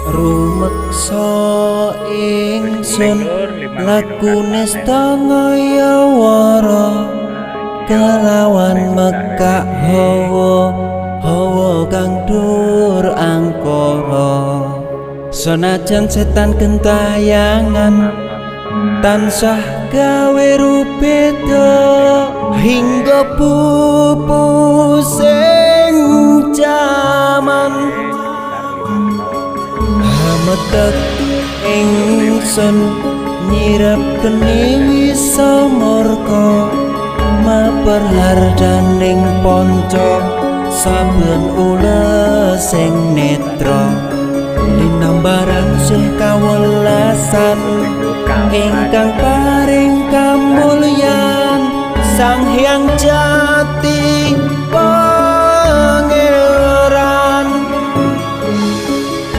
Rumeksa ingsun Lur, 5 dino lakune kan panen. Setengah wara Nah, iki yo kelawan sing mekak hawa hawa kang dur angkara, senajan setan gentayangan tansah gawe rubeda hingga pupusing jaman. Hametek ingsun nyirep geni wisa murka, maper hardaning panca saben ulesing netra, linambaran sih kawelasan ingkang paring kamulyan Sang Hyang Jati.